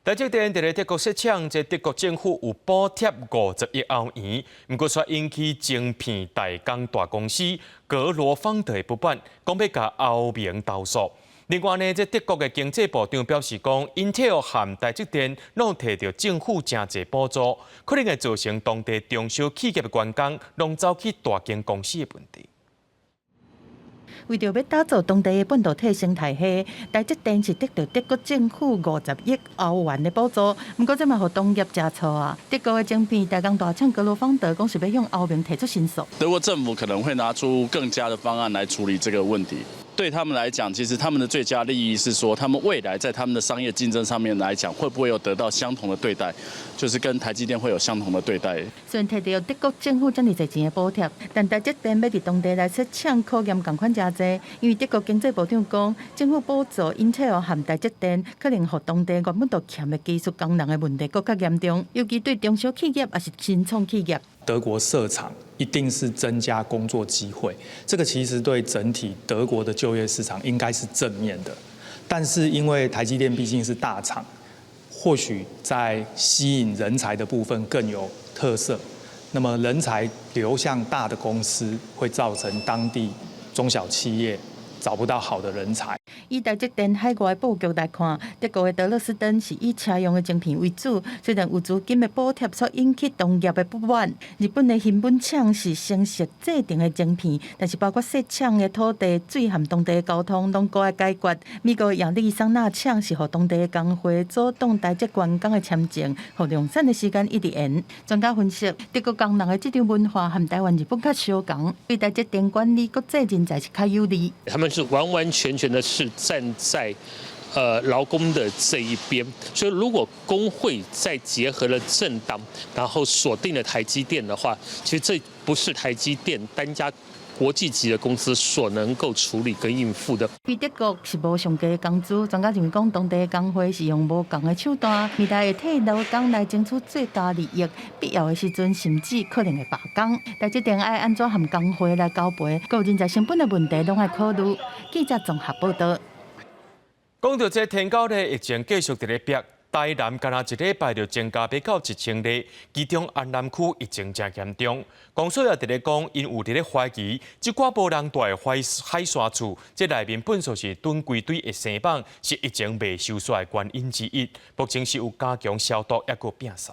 台積電佇咧德國設廠，這德國政府有補貼50億歐元，毋過卻引起晶片代工大公司格羅方德的不滿，講欲共歐盟投訴。另外呢，這德國的經濟部長表示講，Intel 和台積電攏提著政府誠濟補助，可能會造成當地中小企業的員工攏走去大間公司的問題。為著欲打造當地的半導體生態系，台積電是得著德國政府50億歐元的補助。毋過這嘛予同業誠錯啊！德國的晶片代工大廠格羅方德講是欲向歐盟提出申訴。德國政府可能會拿出更佳的方案來處理這個問題。對他們來講，其實他們的最佳利益是說，他們未來在他們的商業競爭上面來講，會不會有得到相同的對待，就是跟台積電會有相同的對待。雖然提著德國政府遮爾濟錢的補貼，但台積電欲佇當地來設廠，考驗仝款誠濟。因為德國經濟部長講，政府補助 Intel 和台積電，可能予當地原本就欠的技術工人的問題閣較嚴重，尤其對中小企業抑是新創企業。德國設廠一定是增加工作機會，這個其實對整體德國的就業市場應該是正面的。但是因為台積電畢竟是大廠，或許在吸引人才的部分更有特色。那麼人才流向大的公司，會造成當地中小企業找不到好的人才。以台積電海外布局來看，德國的德勒斯登是以車用的晶片為主，雖然有資金的補貼所引起同業的不滿。日本的熊本廠是成熟製程的晶片，但是包括設廠的土地、水和當地的交通攏閣愛解決。美國亞利桑那廠是予當地的工會阻擋台積員工的簽證，予量產的時間一直延。專家分析，德國工人的這種文化和台灣、日本較相仝，對台積電管理國際人才是較有利。他們是完完全全的是站在勞工的這一邊，所以如果工會再結合了政黨，然後鎖定了台積電的話，其實這不是台積電單家國際級的公司所能夠處理跟應付的。對德國是無上低的工資，專家認為講，當地的工會是用無仝的手段，未來會替勞工來爭取最大利益，必要的時陣甚至可能會罷工。台積電愛按怎和工會來交賠，閣有人才成本的問題，攏愛考慮。記者綜合報道。講到這天狗咧，疫情繼續佇咧逼，台南干焦一禮拜就增加欲到1000例，其中安南區疫情誠嚴重。公所也佇咧講，𪜶有佇咧懷疑，這寡無人蹛的海海沙厝，這內面糞埽是囤規堆的生蠓，是疫情袂收煞的原因之一。目前是有加強消毒，抑閣摒掃。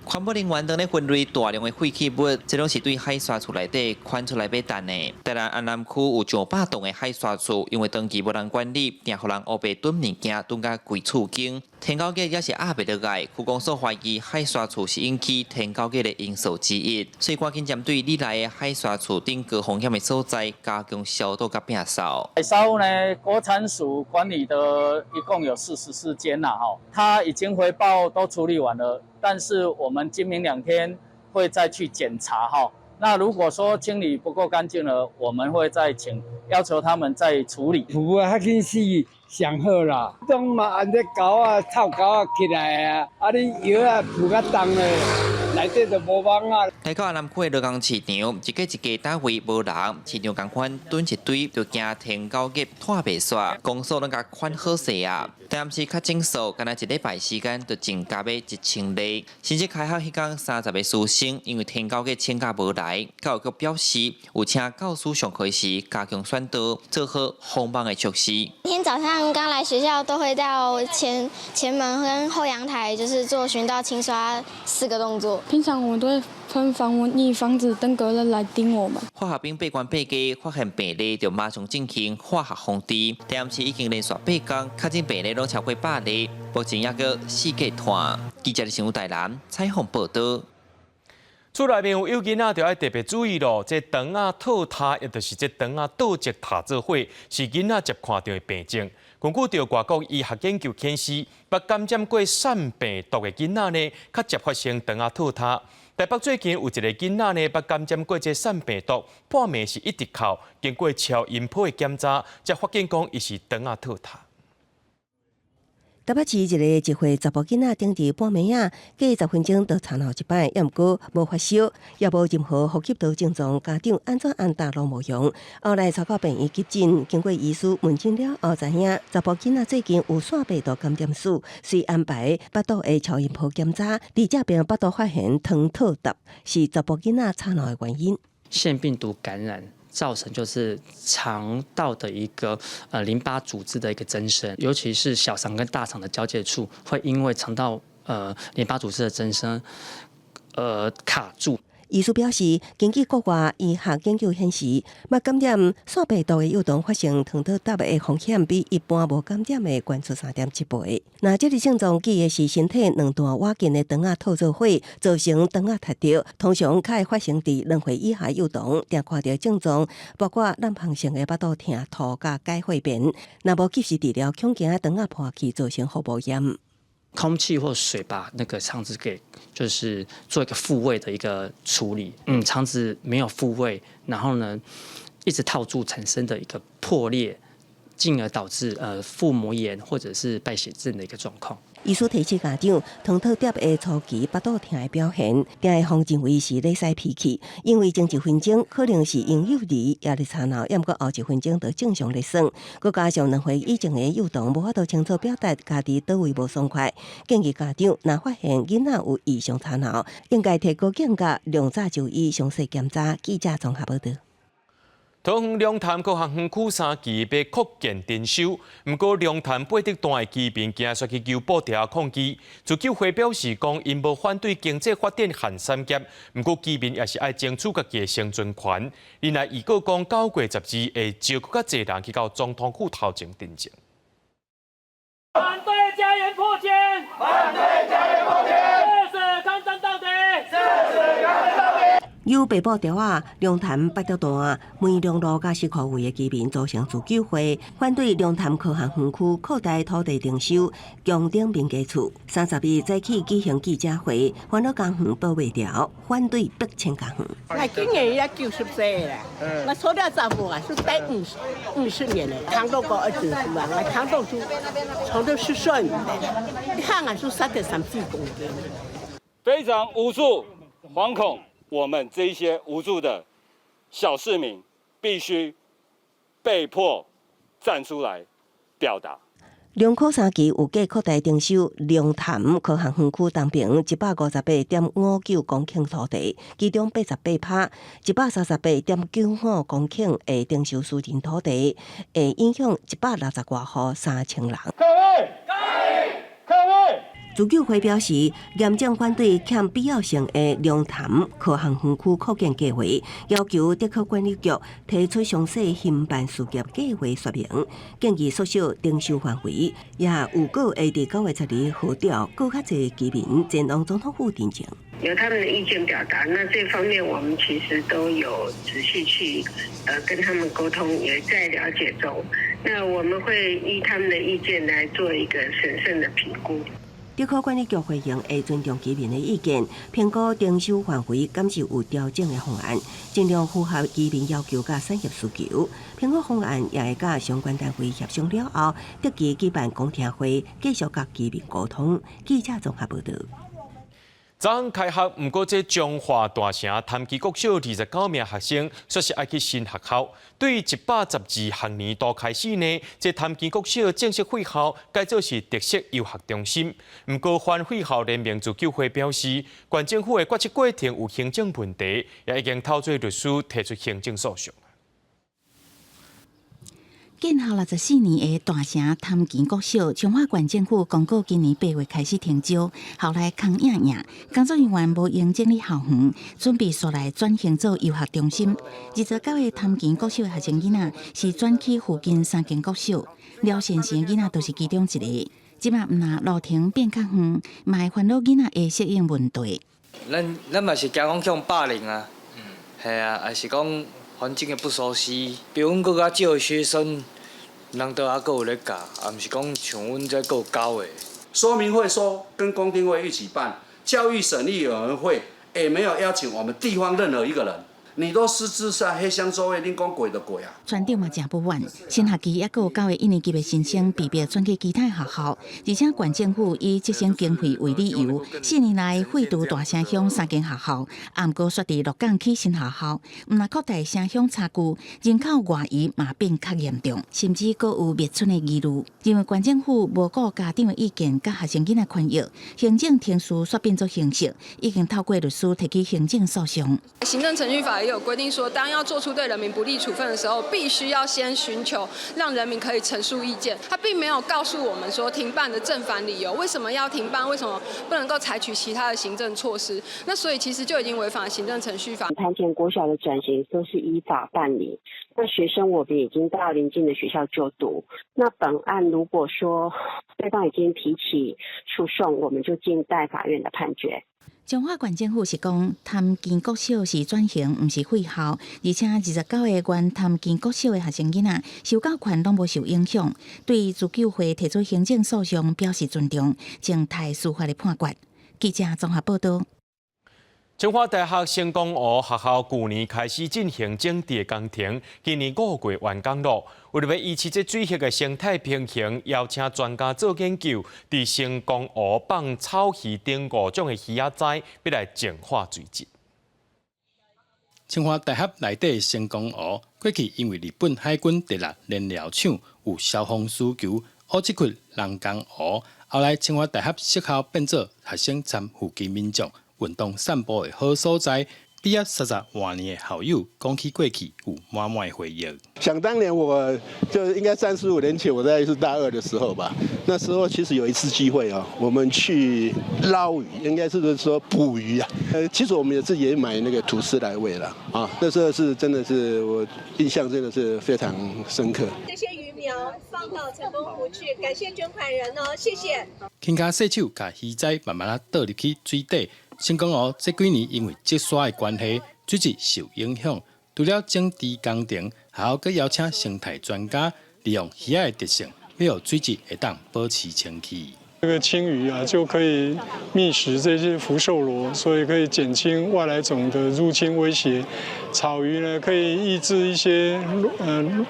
環保人員當咧分類大量的廢棄物，這攏是對海沙厝內底寬出來欲擲的。台南安南區有上百棟的海沙厝，因為長期無人管理，定予人烏白囤物件，囤甲規厝間。天狗熱也是壓袂落來，區公所懷疑海沙厝是引起天狗熱的因素之一，所以趕緊針對里內的海沙厝等高風險的所在加強消毒佮摒掃。海沙屋呢，國產署管理的一共有44間啦，吼，他已經回報都處理完了。但是我們今明兩天會再去檢查哈，那如果說清理不夠乾淨了，我們會再請要求他們再處理。有啊，較緊死上好啦，當嘛按這狗仔、臭狗仔起來啊，啊你藥啊噴較重咧，內底就無蠓仔。來到安南區的勞工市場，一家一家單位無人，市場仝款囤一堆，就驚天狗熱拖袂煞，公所攏共款好勢啊。但是確診數，干焦一禮拜時間就增加欲1000例。甚至開學彼工30個師生因為天狗熱請假無來，教育局表示有請教師上課時加強宣導，做好防蠓的措施。每天早上剛來學校都會到前門跟後陽台，就是做巡道清刷四個動作。平常我們都會噴防蚊液，防止登革熱來叮我們。化學兵八關八家發現病例，就馬上進行化學防治。但是已經連續8工確診病例攏超過100例，目前猶閣四界傳。記者新聞台南採訪報道。厝內面有幼囡仔，就愛特別注意咯。這腸仔套塌，也就是這腸仔倒折塌做伙，是囡仔捷看著的病症。根據著外國醫學研究顯示，捌感染過腺病毒的囡仔呢，較捷發生腸仔套塌。台北最近有一个囡仔呢，捌感染過這腺病毒，半暝是一直哭，經過超音波的檢查，才發現講伊是腸仔套塌。台北市一個1歲查埔囡仔，頂日半暝仔，隔10分鐘就吵鬧一擺，猶毋過無發燒，也無任何呼吸道症狀，家長按怎按沓攏無用。後來帶到病院急診，經過醫師問診了後，知影查埔囡仔最近有腺病毒感染史，遂安排腹肚的超音波檢查，佇這邊腹肚發現腸套疊，是查埔囡仔吵鬧的原因。腺病毒感染造成就是腸道的一個淋巴組織的一個增生，尤其是小腸跟大腸的交界處，會因為腸道淋巴組織的增生，卡住。醫師表示，根據國外醫學研究顯示，捌感染腺病毒的幼童發生腸套疊的風險比一般無感染的懸出3.7倍。若這个症狀指的是身體兩段倚近的腸仔套做伙，造成腸仔塌著，通常較會發生佇2歲以下幼童，定看著症狀包括濫發性的腹肚疼、吐佮解血便。若無及時治療，恐驚腸仔破去，造成腹膜炎。空氣或水把那個腸子給，就是做一個復位的一個處理。腸子沒有復位，然後呢，一直套住產生的一個破裂，進而導致腹膜炎或者是敗血症的一個狀況。醫師提醒家長，腸套疊的初期腹肚疼的表現，定會予認為是咧使脾氣，因為前一分鐘可能是嬰幼兒也咧吵鬧，猶毋過後一分鐘就正常咧耍。閣加上2歲以前的幼童無法度清楚表達家己佗位無爽快，建議家長若發現囡仔有異常吵鬧，應該提高警覺，量早就醫詳細檢查。記者綜合報道。桃園龍潭科學園區三期欲擴建徵收，毋過龍潭八德段的居民今煞去求布條抗議。自救會表示講，𪜶無反對經濟發展和產業，毋過居民也是愛爭取家己的生存權。另外，預告講9月12會召閣較濟人去到總統府頭前陳情。反對加鹽擴建，反對加鹽擴建，誓死抗爭到底，誓死抗爭到底。由北部條仔、龍潭八德段、梅龍路佮西箍圍的居民組成自救會，反對龍潭科學園區擴大土地徵收、強徵民家厝。31早起舉行記者會，煩惱公園保袂牢，反對逼遷公園。我今年也90歲了，我除了丈夫啊，是待50年了，扛到過20歲啊，我扛到就從到10歲，一項啊是3.34公斤。非常無助、惶恐。我們這一些無助的小市民，必須被迫站出來表達。龍科三期有計擴大徵收龍潭科學園區東爿158.59公頃土地，其中88%，138.95公頃會徵收私人土地，會影響160外戶3000人。抗議！抗議！抗議！自救會表示，嚴正反對欠必要性的龍潭科學園區擴建計劃，要求竹科管理局提出詳細興辦事業計劃說明，建議縮小徵收範圍，也預告會佇9月12號召閣較濟居民前往總統府陳情。有他們的意見表達，那這方面我們其實都有仔細去跟他們溝通，也在了解中。那我們會依他們的意見來做一個審慎的評估。竹科管理局回應會尊重居民的意見，評估徵收範圍敢是有調整的方案，盡量符合居民要求佮產業需求。評估方案也會佮相關單位協商了後，定期舉辦公聽會，繼續佮居民溝通。記者綜合報導。昨昏開學，毋過這彰化大城潭岐國小29名學生，煞是愛去新學校。對112學年度開始呢，這潭岐國小正式廢校，改做是特色遊學中心。毋過反廢校聯盟自救會表示，縣政府的決策過程有行政問題，也已經透過律師提出行政訴訟。建校64年的大城潭岐國小，彰化縣政府公告今年8月開始停招，校內空影影，工作人員無閒整理校園，準備煞來轉型做遊學中心。29個潭岐國小的學生囡仔是轉去附近三間國小，廖先生囡仔就是其中一個。這馬毋但路程變較遠，嘛會煩惱囡仔的適應問題。咱嘛是驚講予霸凌啊，係啊，還是講環境的不熟悉，比阮閣較少的學生。人都還閣有咧教，啊，毋是講像阮這閣有教的。說明會說跟公聽會一起辦，教育審議委員會也沒有邀請我們地方任何一個人。你都私自上黑箱作業，恁講過就過啊！船長嘛誠不滿，新學期猶閣有九個一年級的新生被迫轉去其他學校，而且縣政府以節省經費為理由，4年來廢除大城鄉三間學校，啊，毋過煞佇鹿港起新學校，毋但擴大城鄉差距，人口外移嘛變較嚴重，甚至閣有滅村的疑慮。認為縣政府無顧家長的意見佮學生囡仔權益，行政程序煞變做形式，已經透過律師提起行政訴訟。行政程序法也有規定說，當要做出對人民不利處分的時候，必須要先尋求讓人民可以陳述意見。他並沒有告訴我們說停辦的正反理由，為什麼要停辦？為什麼不能夠採取其他的行政措施？那所以其實就已經違反行政程序法。潭前國小的轉型都是依法辦理，那學生我們已經到鄰近的學校就讀。那本案如果說對方已經提起訴訟，我們就靜待法院的判決。彰化縣政府是講，潭岐國小是轉型，毋是廢校，而且29個原潭岐國小的學生囡仔受教權攏無受影響。對自救會提出行政訴訟表示尊重，靜待司法的判決。記者綜合報導。清華大學成功湖學校舊年開始進行整治工程，今年5月完工咯。為著欲維持這水域的生態平衡，邀請專家做研究，佇成功湖放草魚等五種的魚仔仔，欲來淨化水質。清華大學內底成功湖，過去因為日本海軍第六燃料廠有消防需求，烏這塊人工湖，後來清華大學釋校變做學生參附近民眾運動散步的好所在。畢業30外年的校友，講起過去有滿滿的回憶。想當年，我就應該35年前，我在是大二的時候吧。那時候其實有一次機會啊，我們去撈魚，應該是說捕魚啊。其實我們也自己也買那個吐司來餵了啊。那時候是真的是我印象真的是非常深刻。這些魚苗放到澄峰湖去，感謝捐款人哦，謝謝。輕腳細手，共魚仔慢慢仔倒入去水底。成功湖這幾年因為積沙的關係，水質受影響。除了整治工程，學校閣邀請生態專家，利用魚仔的特性，欲予水質會當保持清氣。這個青魚啊，就可以覓食這些福壽螺，所以可以減輕外來種的入侵威脅。草魚呢，可以抑制一些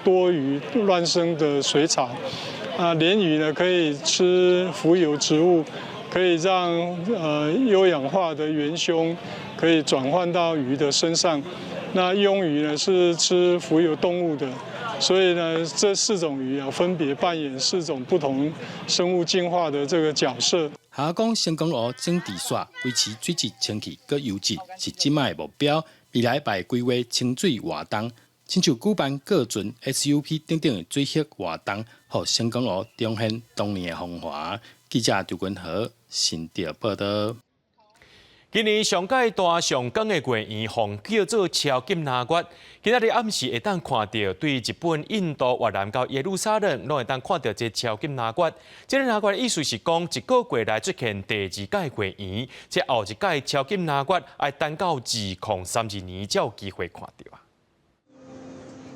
多餘亂生的水草。啊，鰱魚呢，可以吃浮游植物，可以讓優氧化的元兇可以轉換到魚的身上。那鳙魚呢，是吃浮游動物的，所以呢，這四種魚啊，分別扮演四種不同生物進化的這個角色。學校講成功湖整治煞，維持水質清氣閣優質是這擺的目標。未來會規劃清水活動，親像舉辦過船、SUP 等等的水域活動，予成功湖重現當年的風華。記者張君和新竹報導。今年上蓋大上光的月圓，予叫做超級藍月。今仔日暗時會當看著，對日本、印度、越南到耶路撒冷，攏會當看著這超級藍月。這个藍月的意思是講，一個月來出現第二屆月圓，這後一屆超級藍月愛等到2032年才有機會看著啊。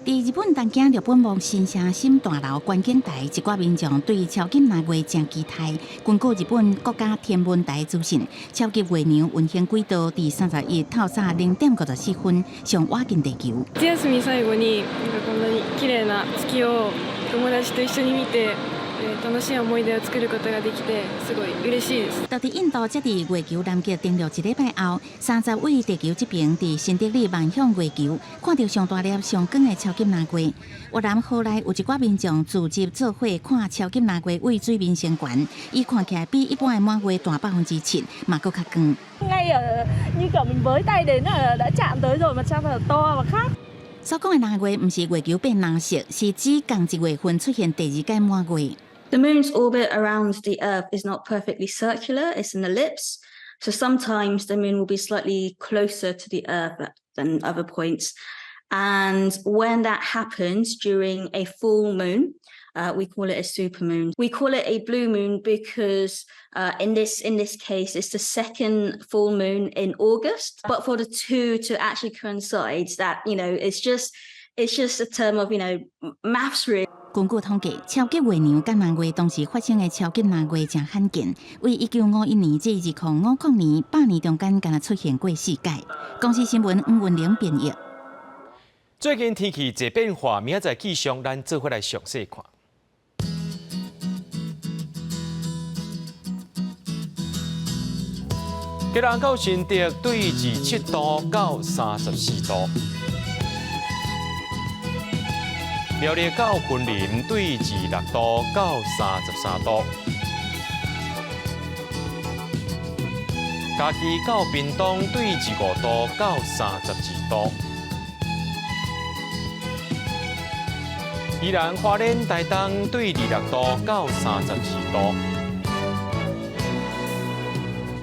佇日本東京六本木新城新大樓觀景台，一寡民眾對超級藍月誠期待。根據日本國家天文台資訊，超級月娘運行軌道佇31透早0點54分上倚近地球。夏休み最後になんかこんなに綺麗な月を友達と一緒に見て楽しい思い出を作ることができてすごい嬉しいです。就佇印度，才佇月球南極登陸一禮拜後，30位地球這邊佇新德里望向月球，看著上大粒、上光的超級藍月。越南河內有一寡民眾組織做伙看超級藍月對水面升懸，伊看起來比一般的滿月大7%，嘛閣較光。 Ngay ở như kiểu mình với tay đến là đã chạm tới rồi mà sao mà to và khác. 所講的藍月毋是月球變藍色，是指仝一月份出現第二屆滿月。 The moon's orbit around the Earth is not perfectly circular, it's an ellipse. So sometimes the moon will be slightly closer to the Earth than other points. And when that happens during a full moon, we call it a supermoon. We call it a blue moon because in this case, it's the second full moon in August. But for the two to actually coincide, that it's just a term of maths really. 根據統計，超級月娘佮藍月同時發生的超級藍月誠罕見，為1951年至2050年100年中間，敢若出現過四擺。公視新聞黃文玲編譯。最近天氣濟變化，明仔載氣象，咱做伙來詳細看。基隆到新竹對27度到34度。苗栗到雲林對26度到33度，嘉義到屏東對25度到32度，宜蘭花蓮台東對26度到32度，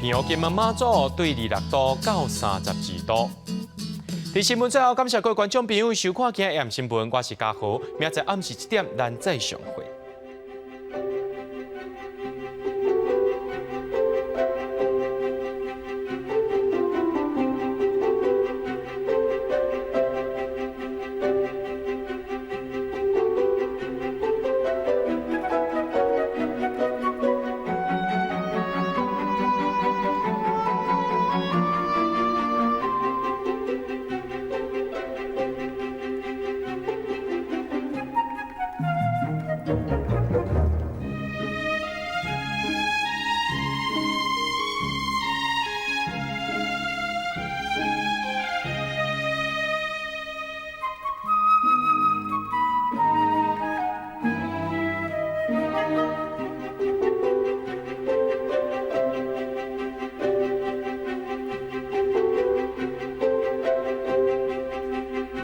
澎湖金門馬祖對26度到32度。佇新聞最後，感謝各位觀眾朋友收看今日新聞，我是嘉豪，明仔載暗時7點，咱再相會。